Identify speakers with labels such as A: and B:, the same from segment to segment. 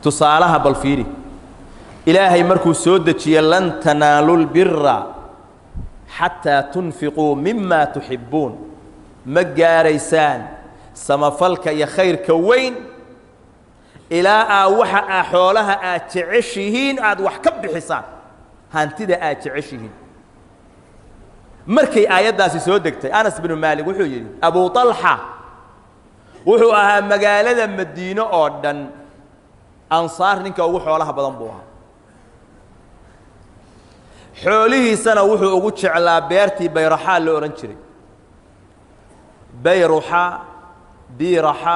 A: Tusaalaha bal fiiri, Ilaahay markuu soo dejiye lan tanaalu lbira xataa tunfiquu mima tuxibbuun, ma gaaraysaan samafalka iyo khayrka weyn ilaa aa waxa aa xoolaha aad jeceshihiin aad wax ka bixisaan, hantida aad jeceshihiin. Markay aayaddaasi soo degtay, Anas binu Maalik wuxuu yidhi Abu طalxa wuxuu ahaa magaalada Madiine oo dhan ansaar ninka ugu xoolaha badan buu ahaa. Xoolihiisana wuxuu ugu jeclaa beertii Bayraxaa loo odhan jiray. Bayruxa, Biiraxa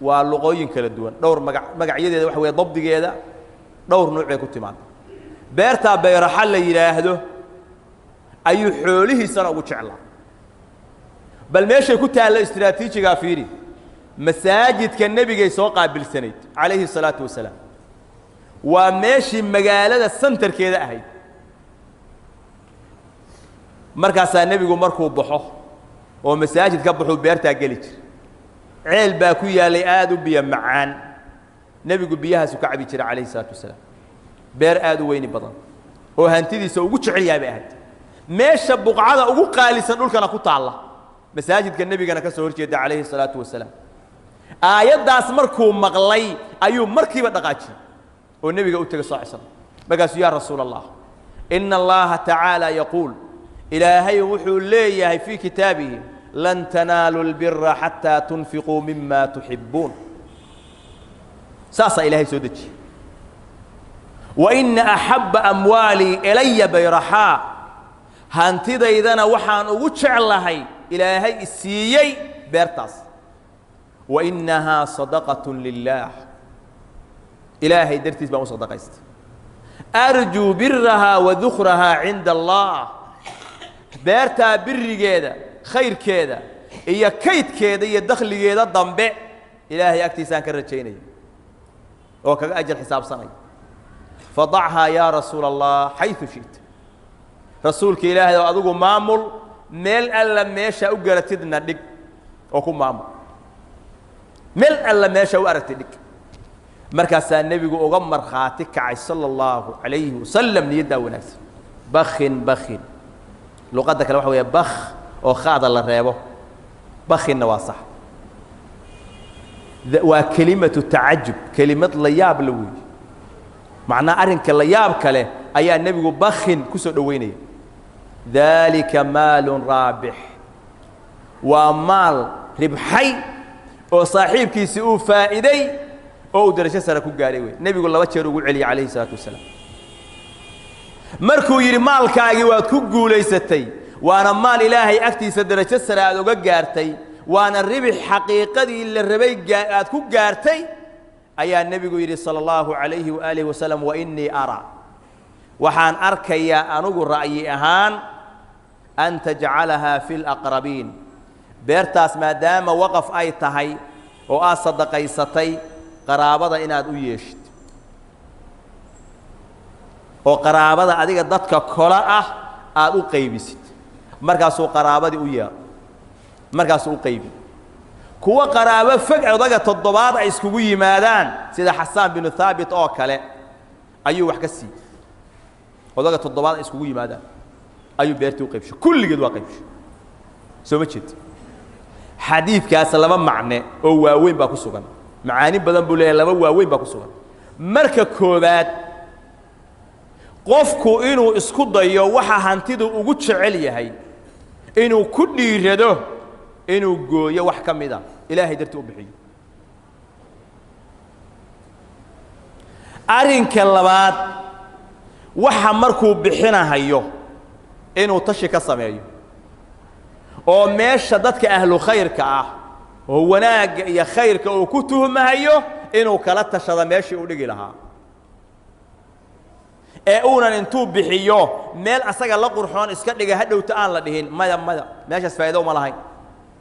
A: waa luqooyin kala duwan, dhowr maga magacyadeeda waxa weeye dabdigeeda dhowr nuuc bay ku timaada. Beertaa Bayraxa la yidhaahdo ayuu xoolihiisana ugu jeclaa. Bal meeshay ku taallo istraatiijigaa fiiri, masaajidka nebigay soo qaabilsanayd calayhi الsalaatu wasalaam, waa meeshii magaalada santarkeeda ahayd. Markaasaa nebigu markuu baxo oo masaajid ka baxuu beertaa geli jir. Ceel baa ku yaallay aad u biyo macaan, nebigu biyahaasu ka cabi jiray calayhi الsalaatu wasalaam. Beer aad u weyni badan oo hantidiisa ugu jecel yahay bay ahayd, meesha buqcada ugu qaalisan dhulkana ku taalla, masaajidka nebigana ka soo hor jeeda calayhi الsalaatu wasalaam. Aayaddaas markuu maqlay ayuu markiiba dhaqaajiyey oo nebiga u tegay sal slam. Markaasuu yaa rasuula Allah, ina allaha tacaala yaquul, Ilaahay wuxuu leeyahay fii kitaabihi lan tanaaluu lbira xataa tunfiquu mima tuxibbuun, saasaa Ilaahay soo dejiyey. Wa ina axabba amwaalii ilaya bayraxaa, hantidaydana waxaan ugu jeclahay Ilaahay isiiyey beertaas. Wa innahaa sadaqaة lilaah, Ilaahay dartiis baan u sadaqaystay. Arjuu birahaa wa dukrahaa cinda allah, beertaa birigeeda, khayrkeeda iyo kaydkeeda iyo dakhligeeda dambe Ilaahay agtiisaan ka rajaynaya oo kaga ajar xisaabsanaya. Fadachaa yaa rasuula allah xayu shi'ta, rasuulka Ilaahay oo adigu maamul, meel alla meesha u garatidna dhig oo ku maamul, meel alla meesha u aragtid dhig. Markaasaa nebigu uga markhaati kacay sala allahu calayhi wasalam niyaddaa wanaagsan. Bakin bakin, luqadda kale waxa weeye bakh oo khaada la reebo, bakinna waa sax. Waa kelimatu tacajub, kelimad la yaab la weeye. Macnaha arrinka la yaab kale ayaa nebigu bakin ku soo dhoweynaya. Daalika maalun raabix, waa maal ribxay oo saaxiibkiisii uu faa'iiday oo uu darajo sare ku gaaray wey. Nebigu 2 jeer ugu celiyey calayhi salaatu wasalaam. Markuu yidhi maalkaagii waad ku guulaysatay, waana maal Ilaahay agtiisa darajo sare aad uga gaartay, waana ribix xaqiiqadii la rabay aad ku gaartay, ayaa nebigu yidhi sala allahu calayhi waaalihi wasalam, wa innii araa, waxaan arkayaa anugu ra'yi ahaan, an tajcalahaa fi laqrabiin, beertaas maadaama waqaf ay tahay oo aad sadaqaysatay, qaraabada inaad u yeeshid oo qaraabada adiga dadka kola ah aad u qaybisid. Markaasuu qaraabadii u yeero, markaasuu u qaybi. Kuwa qaraabo fog odaga 7aad ay iskugu yimaadaan sida Xasaan binu Haabit oo kale ayuu wax ka siiyey. Odaga 7aad ay iskugu yimaadaan ayuu beertii u qaybshay, kulligeed waa qaybshay. Soo ma jeed? Xadiidkaas laba macne oo waaweyn baa ku sugan, macaani badan buu leeyahay, laba waaweyn baa ku sugan. Marka koobaad, qofku inuu isku dayo waxa hantidu ugu jecel yahay inuu ku dhiirado inuu gooyo wax ka mida, Ilaahay dartii u bixiyo. Arrinka labaad, waxa markuu bixinahayo inuu tashi ka sameeyo oo meesha dadka ahlu khayrka ah oo wanaagga iyo khayrka uu ku tuhmahayo inuu kala tashado meeshii u dhigi lahaa, ee uunan intuu bixiyo meel asaga la qurxoon iska dhiga hadhowta aan la dhihin maya maya meeshaas faa'iido uma lahayn,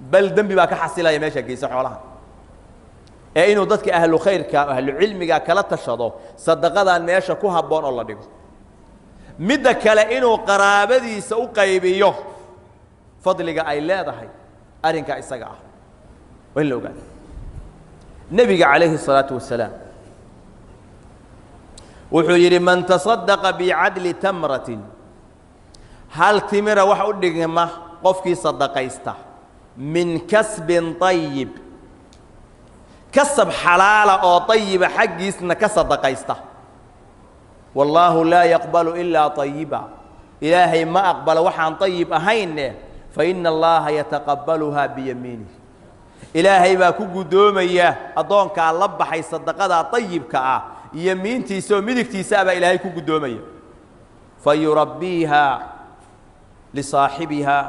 A: bal dembi baa ka xasilaya meesha geysa xoolaha. Ee inuu dadka ahlu khayrka ahlu cilmiga kala tashado sadaqadan meesha ku habboon oo la dhigo. Midda kale, inuu qaraabadiisa u qaybiyo fadliga ay leedahay arrinkaa isaga ah waa in la ogaado. Nebiga calayhi الsalaatu wasalaam Wuxuu yidhi man tasaddaqa bicadli tamratin, hal timira wax u dhigma qofkii sadaqaysta, min kasbin طayib, kasab xalaala oo طayiba xaggiisna ka sadaqaysta. Wallaahu laa yaqbalu ilaa طayiba, ilaahay ma aqbalo waxaan طayib ahayne. Faina allaha yataqabbaluhaa biyamiinih, ilaahay baa ku guddoomaya addoonkaa la baxay sadaqadaa طayibka ah yemiintiisa oo midigtiisa baa ilaahay ku guddoomaya. Fayurabbiihaa lisaaxibihaa,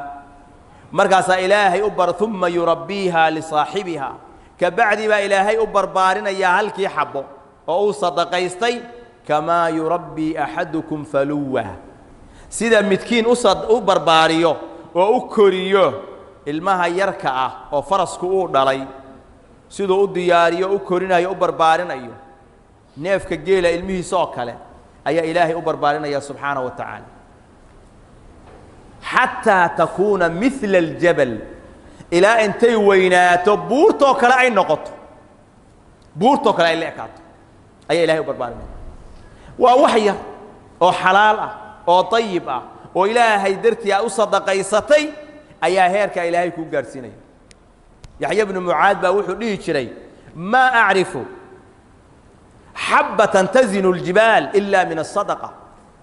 A: markaasaa ilaahay u bar, uma yurabbiihaa lisaaxibihaa, kabacdi baa ilaahay u barbaarinayaa halkii xabbo oo uu sadaqaystay, kamaa yurabbii axadukum faluwa, sida midkiin u barbaariyo oo u koriyo ilmaha yarka ah oo farasku uu dhalay, siduu u diyaariyo, u korinayo, u barbaarinayo neefka geela ilmihiisa oo kale ayaa ilaahay u barbaarinaya subxaanaه wa tacaala, xataa takuuna midla اljabal, ilaa intay weynaato buurtoo kale ay noqoto, buurtoo kale ay la ekaato ayaa ilahay u barbaarinaya. Waa wax yar oo xalaal ah oo طayib ah oo ilaahay dartii aad u sadaqaysatay ayaa heerkaa ilaahay kuu gaadhsiinaya. Yaxya bnu Mucaad baa wuxuu dhihi jiray maa acrifu xabbatan tazinu اljibaal ila min aلsadaqa,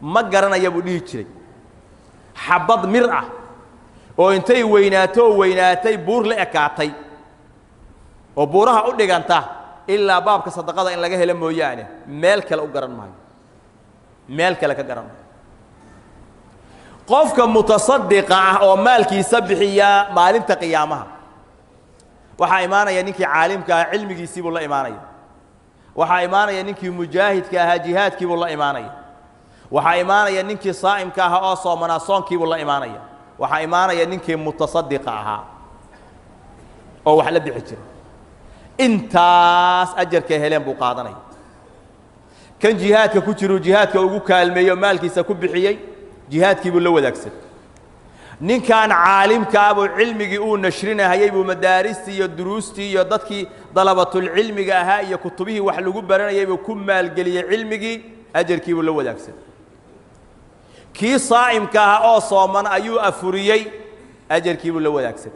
A: ma garanaya buu dhihi jiray xabbad mir ah oo intay weynaato oo weynaatay buur la ekaatay oo buuraha u dhiganta ilaa baabka sadaqada in laga helo mooyaane, meel kale u garan maayo, meel kale ka garan maayo. Qofka mutasadiqa ah oo maalkiisa bixiyaa maalinta qiyaamaha waxaa imaanaya ninkii caalimka ahaa cilmigiisii buu la imaanaya, waxaa imaanaya ninkii mujaahidka ahaa jihaadkii buu la imaanaya, waxaa imaanaya ninkii saa'imka ahaa oo soomanaa soonkiibuu la imaanaya, waxaa imaanaya ninkii mutasadiqa ahaa oo wax la bixi jiray. Intaas ajarkay heleen buu qaadanaya. Kan jihaadka ku jiruu jihaadka ugu kaalmeeyo maalkiisa ku bixiyey, jihaadkii buu la wadaagsan. Ninkan caalimkaabuu cilmigii uu nashrinahayey buu madaaristii iyo duruustii iyo dadkii dalabatulcilmiga ahaa iyo kutubihii wax lagu baranayay buu ku maalgeliyey cilmigii, ajarkii buu la wadaagsan. Kii saa'imka ahaa oo sooman ayuu afuriyey, ajarkii buu la wadaagsan.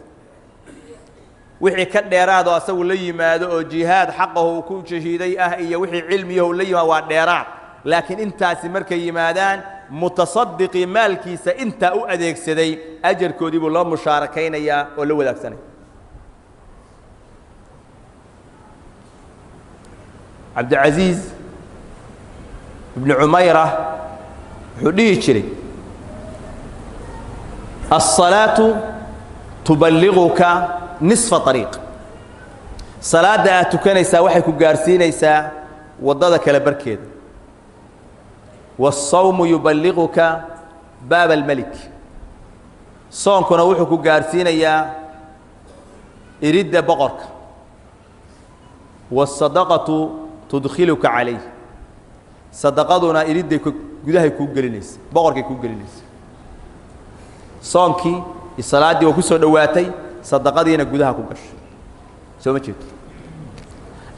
A: Wixii ka dheeraadoo asagu la yimaado oo jihaad xaqahu uu ku shahiiday ah iyo wixii cilmiyahu la yimaado waa dheeraad, laakiin intaasi markay yimaadaan mutasadiqii maalkiisa intaa u adeegsaday ajarkoodii buu la mushaarakaynayaa oo la wadaagsanaya. Cabdilcaziiz ibnu Cumayra wuxuu dhihi jiray alsalaatu tuballiquka nisfa ariiq, salaadda aad tukanaysaa waxay ku gaarsiinaysaa waddada kale barkeeda, waالsawmu yuballiquka baaba almelik, soonkuna wuxuu ku gaarsiinayaa iridda boqorka, waالsadaqatu tudkhiluka calayh, sadaqaduna iridday gudahay kuu gelinaysa, boqorkay kuu gelinaysa. Soonkii iyo salaaddii waa ku soo dhowaatay, sadaqadiina gudaha ku gashay. Soo ma jeedo?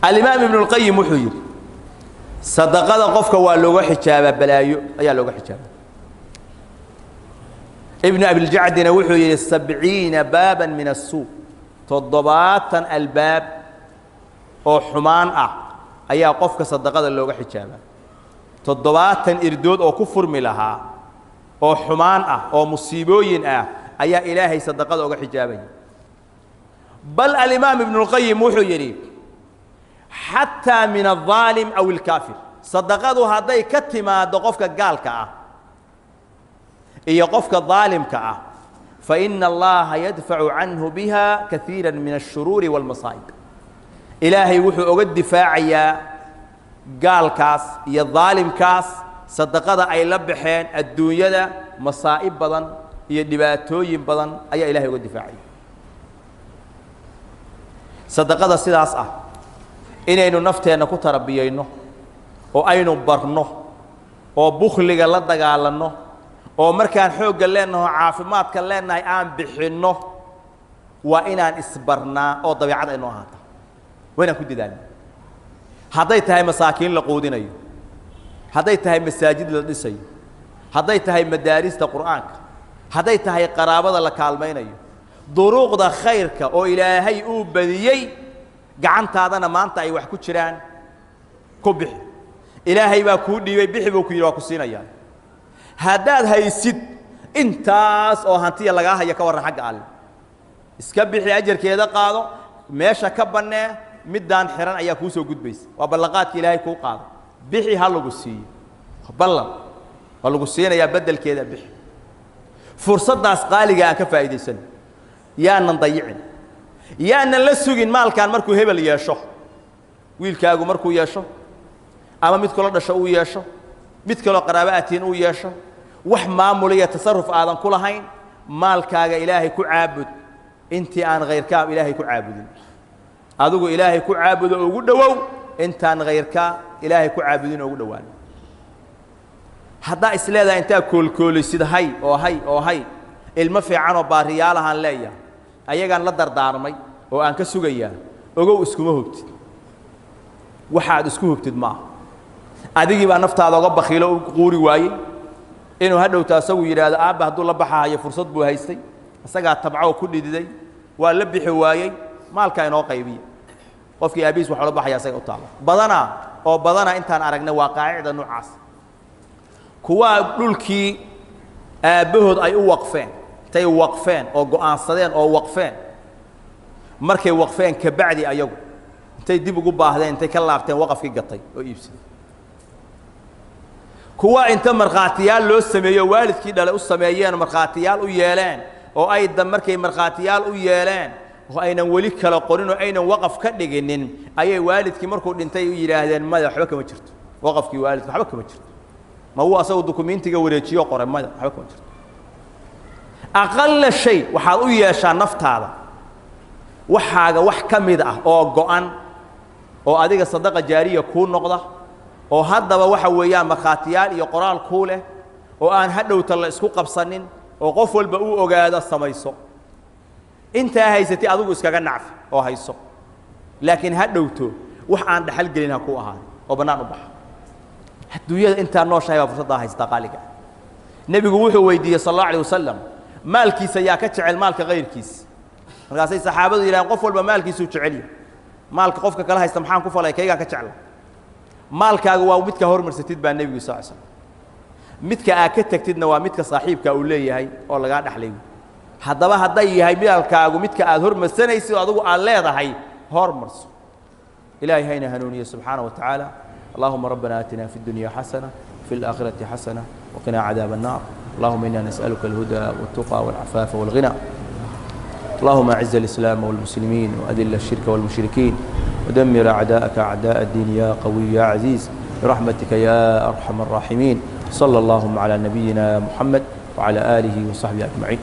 A: Alimaam Ibnu اlqayim wuxuu yidhi sadaqada qofka waa looga xijaabaa, balaayo ayaa looga xijaabaa. Ibnu Abiljacdina wuxuu yidhi 70 baaban min الsuu, 70 albaab oo xumaan ah ayaa qofka sadaqada looga xijaabaa. 70 irdood oo ku furmi lahaa oo xumaan ah oo musiibooyin ah ayaa ilaahay sadaqada oga xijaabaya. Bal alimaam Ibnu اlqayim wuxuu yidhi xataa min aلظaalim aw اlkaafir, sadaqadu hadday ka timaaddo qofka gaalka ah iyo qofka daalimka ah faina allaha yadfacu canhu biha kaiira min الshuruuri wاlmasaa'ib. Ilaahay wuxuu oga difaacayaa gaalkaas iyo daalimkaas sadaqada ay la baxeen adduunyada masaa'ib badan iyo dhibaatooyin badan ayaa ilahay oga difaacaya. Sadaqada sidaas ah inaynu nafteenna ku tarabiyayno oo aynu barno oo bukhliga la dagaalanno oo markaan xoogga leenaho caafimaadka leenahay aan bixinno, waa inaan isbarnaa oo dabeicad aynoo ahaata, waa inaan ku dadaalno. Hadday tahay masaakiin la quudinayo, Hadday tahay masaajid la dhisayo, hadday tahay madaarista qur'aanka, hadday tahay qaraabada la kaalmaynayo, duruuqda khayrka oo Ilaahay uu badiyey gacantaadana maanta ay wax ku jiraan ku bixi. Ilaahay baa kuu dhiibay, bixi buu ku yidhi, waa ku siinayaa. Haddaad haysid intaas oo hantiya lagaa hayo, ka warran xagga Alle, iska bixi, ajarkeeda qaado, meesha ka bannee, middaan xihan ayaa kuu soo gudbaysa. Waa ballanqaadka Ilaahay kuu qaado. Bixi, ha lagu siiyo, ballan waa lagu siinayaa, beddelkeeda bixi. Fursaddaas qaaliga aan ka faa'iidaysan, yaanan dayicin, yaanan la sugin maalkan markuu hebel yeesho, wiilkaagu markuu yeesho, ama mid kula dhasho uu yeesho, mid kaloo qaraabo aad tihiin uu yeesho, wax maamul iyo tasarruf aadan ku lahayn. Maalkaaga Ilaahay ku caabud intii aan khayrkaa Ilaahay ku caabudin. Adigu Ilaahay ku caabudo, ugu dhowow intaan khayrkaa Ilaahay ku caabudin oo ugu dhowaan. Haddaa is leedahay intaa koolkoolisid, hay oo hay oo hay, ilmo fiicanoo baariyaalahaan leeyahay, ayagaan la dardaarmay oo aan ka sugayaa, ogow iskuma hubtid. Waxaad isku hubtid maaha. Adigii baa naftaada oga bakiilo, u quuri waayey inuu hadhowta asagu yidhaahdo, aabba hadduu la baxahayo fursad buu haystay, isagaa tabcoo ku dhididay, waa la bixi waayey, maalkaa inoo qaybiya. Qofkii aabihiis wax ula baxaya asaga u taalla. Badanaa oo badanaa intaan aragnay waa qaacida noocaas. Kuwaa dhulkii aabbahood ay u waqfeen, intay waqfeen oo go'aansadeen oo waqfeen, markay waqfeen kabacdi ayagu intay dib ugu baahdeen, intay ka laabteen, waqafkii gatay oo iibsaday. Kuwa inta markhaatiyaal loo sameeyo, waalidkii dhale u sameeyeen, markhaatiyaal u yeeleen, oo ay da markay markhaatiyaal u yeeleen oo aynan weli kala qorin oo aynan waqaf ka dhiginin, ayay waalidkii markuu dhintay u yidhaahdeen, maya, waxba kama jirto waqafkii waalidka, waxba kama jirto. Ma wuu asagu dukumentiga wareejiyo qoray? Maya, waxba kama jirto. Aqalla shay waxaad u yeeshaa naftaada waxaaga wax ka mid ah oo go'an oo adiga sadaqa jaariya kuu noqda, oo haddaba waxa weeyaan markhaatiyaal iyo qoraal kuu leh, oo aan hadhowta la isku qabsanin, oo qof walba uu ogaado. Samayso intaa haysatay, adigu iskaga nacfi oo hayso, laakiin ha dhowto wax aan dhaxal gelin ha ku ahaan oo bannaan u baxa. Adduunyada intaa nooshahay baa fursaddaa haystaa qaaliga. Nebigu wuxuu weydiiyey sal allahu alayh wasalam, maalkiisa yaa ka jecel maalka kayrkiis? Markaasay saxaabadu yidhahdeen, qof walba maalkiisuu jecel yahay, maalka qofka kala haysta maxaan ku falay, kaygaan ka jecla. Maalkaaga waa midka hormarsatid baa nebigu sal slam, midka aad ka tegtidna waa midka saaxiibka uu leeyahay oo lagaa dhexlay. Haddaba hadday yahay maalkaagu midka aad hormarsanaysid oo adigu aad leedahay, hormarso. Ilahay hayna hanuuniye subxaanaه wa tacaala. Allahuma rabbana aatina fi اdunya xasana, fi اlآakhiraةi xasana, waqina cadaab الnar. Allahuma ina nasأaluka اlhuدى والتقى والcafaafa والغinى. اللهم أعز الإسلام والمسلمين، وأذل الشرك والمشركين، ودمر أعداءك أعداء الدين، يا قوي يا عزيز، برحمتك يا أرحم الراحمين. صلى اللهم على نبينا محمد وعلى آله وصحبه أجمعين.